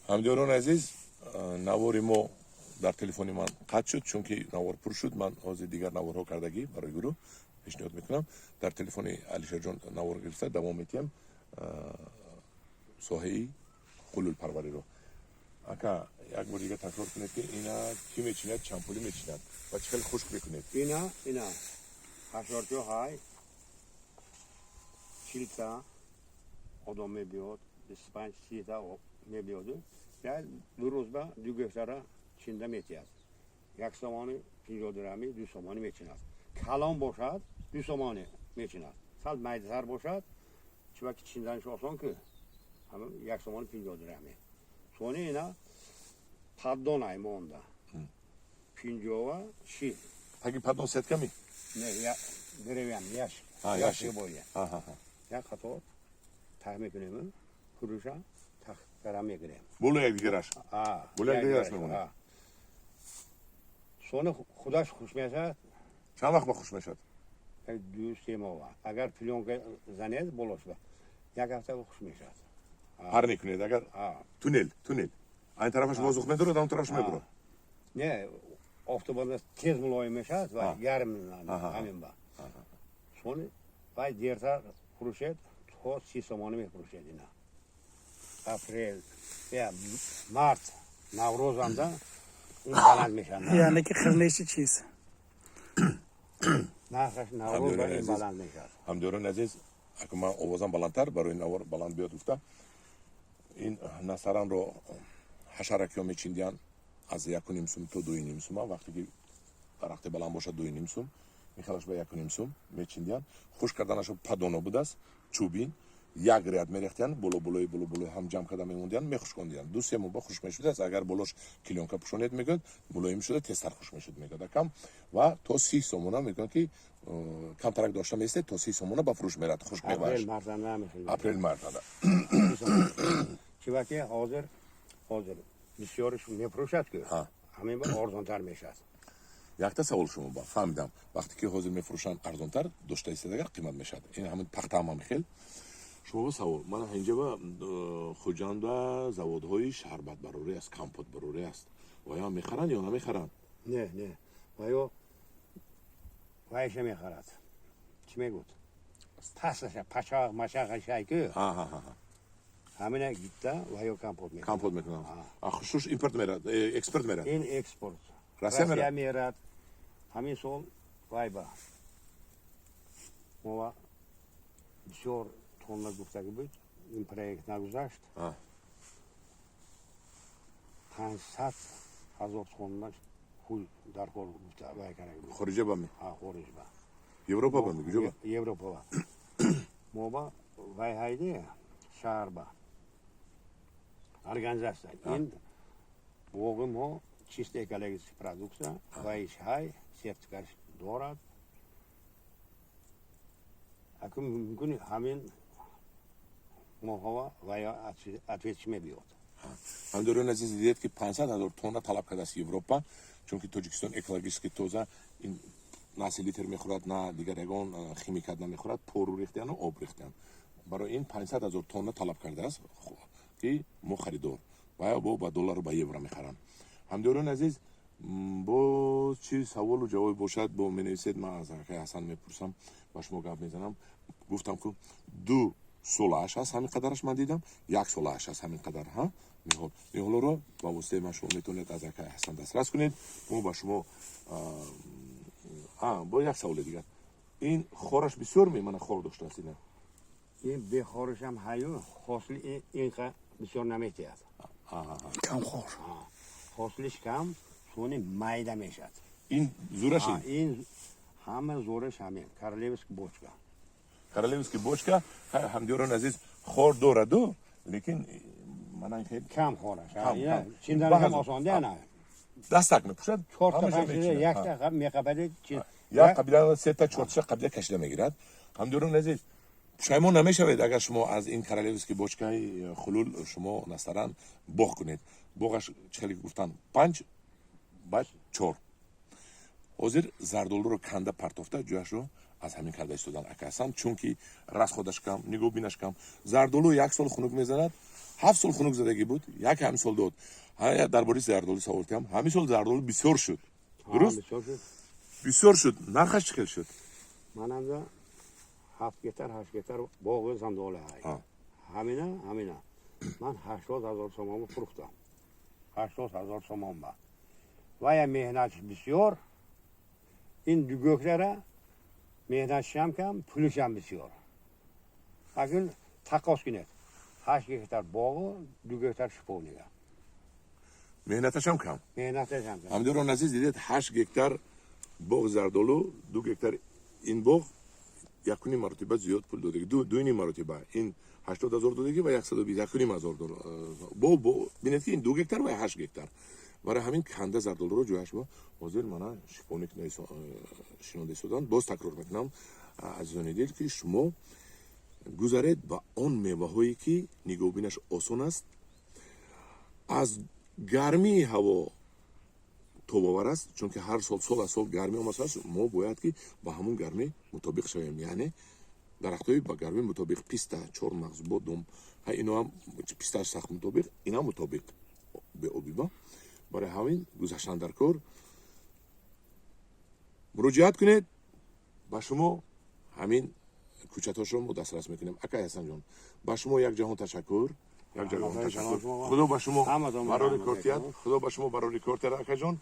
Ҳамдиёрони азиз, навори мо дар телефони ман қатъ шуд, чунки навор пур шуд. Ман ҳозир дигар наворҳо кардагӣ барои гурӯҳ пешниҳод мекунам. Дар телефони Алишерҷон навор гирифта давом метиҳам соҳаи хулулпарвариро. Ака, як бор дига такрор кунед, ки ина кӣ мечинад, чанд пулӣ мечинад ва чӣ хел хушк мекунед? Ина ҳашорчо ҳай 40-та одам мебиёд, 25 30-та мебиёду як 2 рӯз ба 2 гектара чинда метиҳад. 1 сомони 50 дирами, 2 сомонӣ мечинад. Калон бошад, 2 сомонӣ мечинад, сал майдатар бошад, чунки чинданаш осон ку, 1 сомони 50 дирами. Сони ина поддон ай монда пинҷова 40. Таги поддон сетка ми? Не, деревянный ящик. А, ящик ящик. Боя як қатор тах мекунем, фурӯша тах кара мегирем. Боло якдигараш. А, Боло якдигараш якдигараш, мемонад. А. Сони худаш хушк мешавад. Чанд вақт ба хушк мешавад? Як 2-3 моҳ. Агар плёнка занед болош, ба як ҳафта хушк мешавад. Пар мекунед агар? А. Туннел айн тарафаш воздух медорад, он тарафаш мебурад. Не, офтобанда тез мулоим мешавад ва гарм. Ҳамин ба сони вай дертар фурӯшед, то 30 сомонӣ мефурӯшед. Ина апрел я март, наврӯзанда ин баланд мешавад. Яъне ки хирнеши чиз. Нархаш наврӯз ба ин баланд мешавад. Ҳамдиёрони азиз, ака, ман овозам баландтар барои навор баланд биёд гуфта. Ин насаранро ҳашаракиҳо мечиндиянд аз 1,5 сум то 2,5 сума. Вақте ки дарахте баланд бошад, 2,5 сум, михалаш ба 1,5 сум мечиндиянд. Хушк карданашо поддоно будааст, чӯбин як ряд мерехтиянд, боло болои боло болои ҳам ҷамъ карда мемондиянд, мехушкондиянд. 2-3 моҳ ба хушк мешудааст. Агар болош клёнка пӯшонед, мегӯяд, мулоим шуда, тезтар хушк мешуд, мегӯяд акам. Ва то 30 сомона мегӯянд, ки камтарак дошта меистед, то 30 сомона ба фурӯш мерад хушк мевааш. Апрел мартанда мешавад. Апрел мартада. Чунки ҳозир бисёриш мефурӯшад ку, ҳамин ба арзонтар мешавад. Якта савол шумо ба фаҳмидам: вақте ки ҳозир мефурӯшанд, арзонтар, дошта истед, агар қимат мешавад. Ин ҳамин пахтаам ҳам хел. Шумо ба савол: мана инҷа ба Хуҷанда заводҳои шарбатбарорӣ аст, компотбарорӣ аст. Оё мехаранд ё намехаранд? Не, ваё вайша мехарад, чӣ мегӯд, пасаша пачақ мачақашай ку. Ҳамина гитта ваё компот мекунад. Компот мекунанд. А хушуш импорт мерад, экспорт мерад? Ин экспорт. Россия мерад? Россия мерад. Ҳамин сол вай ба мо бисёр тонна гуфтагӣ буд, ин проект нагузашт. 500 000 тонна пул дар кор гуфта вай карда буд. Хориҷа ба ми? А, хориҷ ба. Европа ба ми, куҷо ба? Европа ба. Мо ба вай ҳайде шаҳр ба организация ин боғи мо чисто экологический продукция, вайш ҳай сертификат дорад. Акун мумкин ҳамин моҳҳо вая ответ чи мебиёд. Ҳамдиёрони азиз, дидед, ки 500 ҳазор тонна талаб кардааст Европа, чунки Тоҷикистон экологически тоза, ин на селитра мехӯрад, на дигар ягон химикат намехӯрад, пору рехтияну об рехтиян. Барои ин 500 ҳазор тонна талаб кардааст, ки мо харидор ва бо ба доллару ба евро мехаранд. Ҳамдиёрони азиз, боз чи саволу ҷавоб бошад, бо менависед. Ман аз акаи Ҳасан мепурсам, ба шумо гап мезанам. Гуфтам ку, 2 солааш аст ҳамин қадараш, ман дидам, як солааш аст ҳамин қадар. Ҳа, ниҳол, ниҳолоро ба воситаи ман шумо метавонед аз акаи Ҳасан дастрас кунед. Мо ба шумо бо як саволи дигар: ин хораш бисёр мемана, хор доштааст ина? Ин бехоришам ҳаю, ҳосили инқа бисёр наметиҳад. Камхор. Ҳосилиш кам, сони майда мешавад. Ин зураш ин? Ин ҳама зураш ҳамин королевский бочка. Королевский бочка. Ҳамдиёрони азиз, хор дораду, лекин мана хел кам хораш. Кам, кам. Чинданашам осонда ана. Дастак мепӯшад. Чорта, панҷ, якта меқабади. Як қабила сета, чорташа қабила кашида мегирад. Ҳамдиёрони азиз, пушаймон намешавед, агар шумо аз ин королевский бочкаи хулул шумо насаран боғ кунед. Боғаш чӣ хеле гуфтан, 5 ба 4. Ҳозир зардолуро канда партофта, ҷояшро аз ҳамин карда истодан акасан, чунки расходаш кам, нигоҳбинаш кам. Зардолу як сол хунук мезанад. 7 сол хунук задагӣ буд, як ҳамин сол дод. Дар бораи зардолу савол кардам. Ҳамин сол зардолу бисёр шуд, дуруст? Бисёр шуд. Бисёр шуд, нархаш чӣ хел шуд? Мананда 7 гектар, 8 гектар боғи зардолу ҳай. Ҳамина ман 80 000 сомонро фурӯхтам, 80 000 сомон ба. Вая меҳнатш бисёр, ин 2 гектара меҳнатшам кам, пулишам бисёр. Акун тақос кунед: 8 гектар боғу 2 гектар шиповника. Меҳнаташам кам. Меҳнаташам кам. Ҳамдиёрон азиз, дидед, 8 гектар боғ зардолу, 2 гектар ин боғ, якуним маротиба зиёд пул додагӣ, дуюним маротиба. Ин 80 000 додагӣ ва 120, 1,5 ҳазор. Бо бинед, ки ин 2 гектар ва 8 гектар. Барои ҳамин канда зардолуро ҷояш ба ҳозир мана шиповник шинонда истоданд. Боз такрор мекунам, азизони дил, ки шумо гузаред ба он меваҳое, ки нигоҳубинаш осон аст, аз гармии ҳаво тобовар аст, чунки ҳар сол, сол аз сол гармӣ омадааст. Мо бояд ки ба ҳамун гармӣ мутобиқ шавем, яъне дарахтҳои ба гармӣ мутобиқ: писта, чормағз, бодом. Иноам пистааш сахт мутобиқ, инам мутобиқ беобиба. Барои ҳамин гузаштан дар кор, муроҷиат кунед, ба шумо ҳамин кӯчатошро мо дастрас мекунем. Акай Ҳасанҷон, ба шумо як ҷаҳон ташаккур, як ҷаҳон ташаккур. Худо ба шумо барори кор тиҳад, худо ба шумо барори кор тиҳад, акаҷон.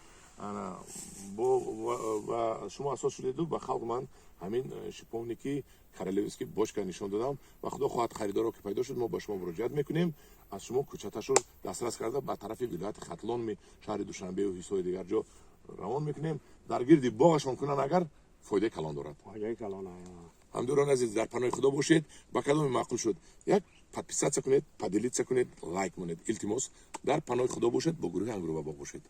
Ба шумо асос шудеду ба халқ ман ҳамин шиповники королевский бочка нишон додам. Ва худо хоҳад, харидоро ки пайдо шуд, мо ба шумо муроҷиат мекунем, аз шумо кӯчаташро дастрас карда, ба тарафи вилояти Хатлон, шаҳри Душанбеу Ҳисори, дигар ҷо равон мекунем. Дар гирди боғашон кунанд агар, фоидаи калон дорад. Ҳамдиёрон азиз, дар паноҳи худо бошед. Ба кадоме маъқул шуд, як подписаться кунед, поделиться кунед, лайк монед, илтимос. Дар паноҳи худо бошед, бо гурӯҳи Ангуру ва боғ бошед.